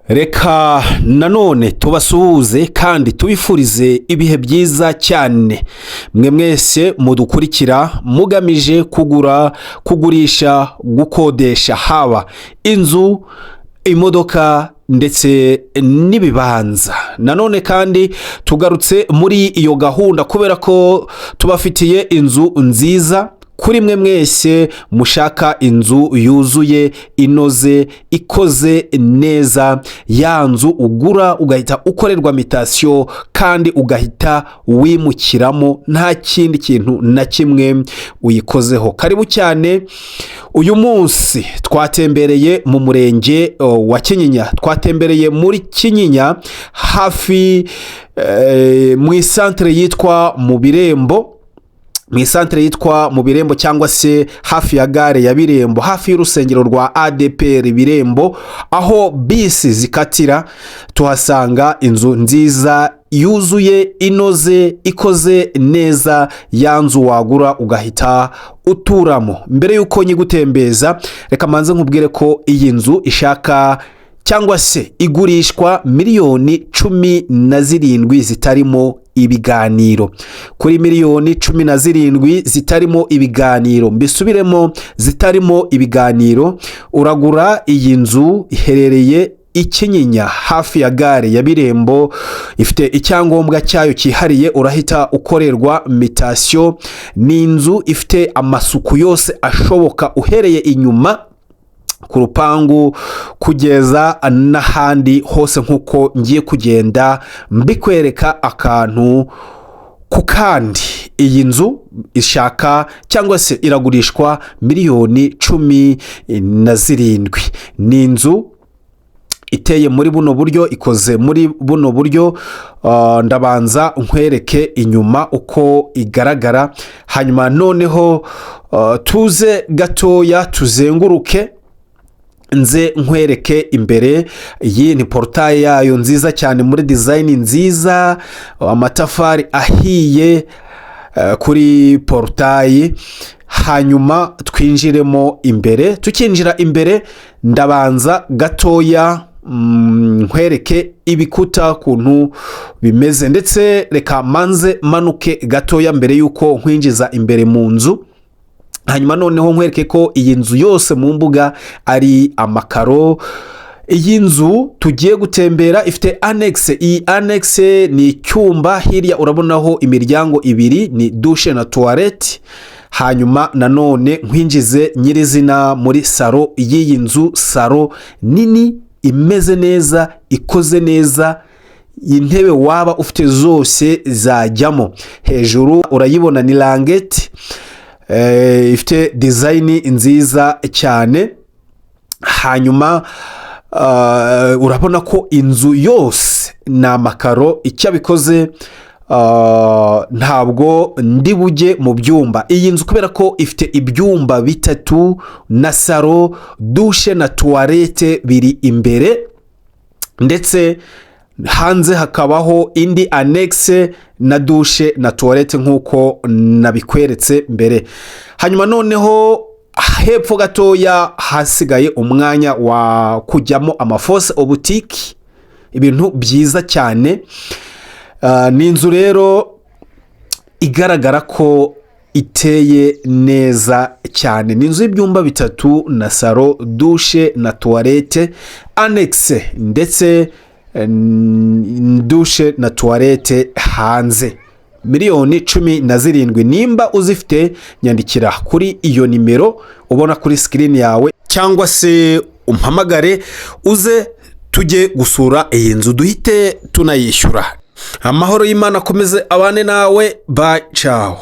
Reka nanone tubasuhuze kandi tubifurize ibihe byiza cyane, mwe mwese mudukurikira mugamije kugura, kugurisha, gukodesha, haba inzu, imodoka ndetse n'ibibanza. Nanone kandi tugarutse muri iyo gahunda kubera ko tubafitiye inzu nziza kuri mwe mwese mushaka inzu yuzuye, inoze, ikoze neza, ya nzu ugura ugahita ukorerwa mutation kandi ugahita wimukiramo nta kindi kintu na kimwe uyikozeho. Karibu cyane. Uyu munsi twatembereye mu murenge wa Kinyinya, twatembereye muri Kinyinya hafi mu isantere yitwa mu Birembo, mu isantere yitwa mu Birembo cyangwa se hafi ya gare ya Birembo, hafi y'urusengero rwa ADEPR Birembo, aho bisi zikatira. Tuhasanga inzu nziza yuzuye, inoze, ikoze neza, ya nzu wagura ugahita uturamo. Mbere y'uko nyigutembeza, reka mbanze nkubwire ko iyi nzu ishaka cyangwa se igurishwa miliyoni 17 zitarimo ibiganiro. Kuri miliyoni 17 zitarimo ibiganiro, mbisubiremo, zitarimo ibiganiro, uragura iyi nzu iherereye i Kinyinya hafi ya gare ya Birembo, ifite icyangombwa cyayo cyihariye, urahita ukorerwa mutation. Ni inzu ifite amasuku yose ashoboka, uhereye inyuma ku rupangu kugeza n'ahandi hose, nk'uko ngiye kugenda mbikwereka akantu ku kandi. Iyi nzu ishaka cyangwa se iragurishwa miliyoni 17. Ni inzu iteye muri buno buryo, ikoze muri buno buryo. Ndabanza nkwereke inyuma uko igaragara, hanyuma noneho tuze gatoya tuzenguruke, nze nkwereke imbere. Iyi ni portail yayo nziza cyane, muri design nziza, amatafari ahiye kuri portail. Hanyuma twinjiremo imbere. Tukinjira imbere, ndabanza gatoya nkwereke ibikuta ukuntu bimeze, ndetse reka manze manuke gatoya mbere y'uko nkwinjiza imbere mu nzu. Hanyuma noneho nkwereke ko iyi nzu yose mu mbuga ari amakaro. Iyi nzu tugiye gutembera ifite annexe. Iyi annexe ni icyumba, hirya urabonaho imiryango ibiri, ni douche na toilette. Hanyuma nanone nkwinjize nyirizina muri salon y'iyi nzu, salon nini, imeze neza, ikoze neza, intebe waba ufite zose zajyamo. Hejuru urayibona ni languette ifite design nziza cyane. Hanyuma urabona ko inzu yose ni amakaro. Icyo abikoze, ntabwo ndi bujye mu byumba. Iyi nzu kubera ko ifite ibyumba bitatu na salon, douche na toilette biri imbere, ndetse hanze hakabaho indi annexe na douche na toilette nk'uko nabikweretse mbere. Hanyuma noneho hepfo gatoya hasigaye umwanya wa kujyamo ama fausse optique, ibintu byiza cyane. Ni inzu rero igaragara ko iteye neza cyane. Ni inzu y'ibyumba bitatu na salon, douche na toilette, annexe ndetse douche na toilette hanze. Miliyoni 17, nimba uzifite nyandikira kuri iyo nimero ubona kuri screen yawe, cyangwa se umpamagare uze tujye gusura iyi nzu, duhite tunayishyura. Amahoro y'Imana akomeze abane nawe. Bye, ciao.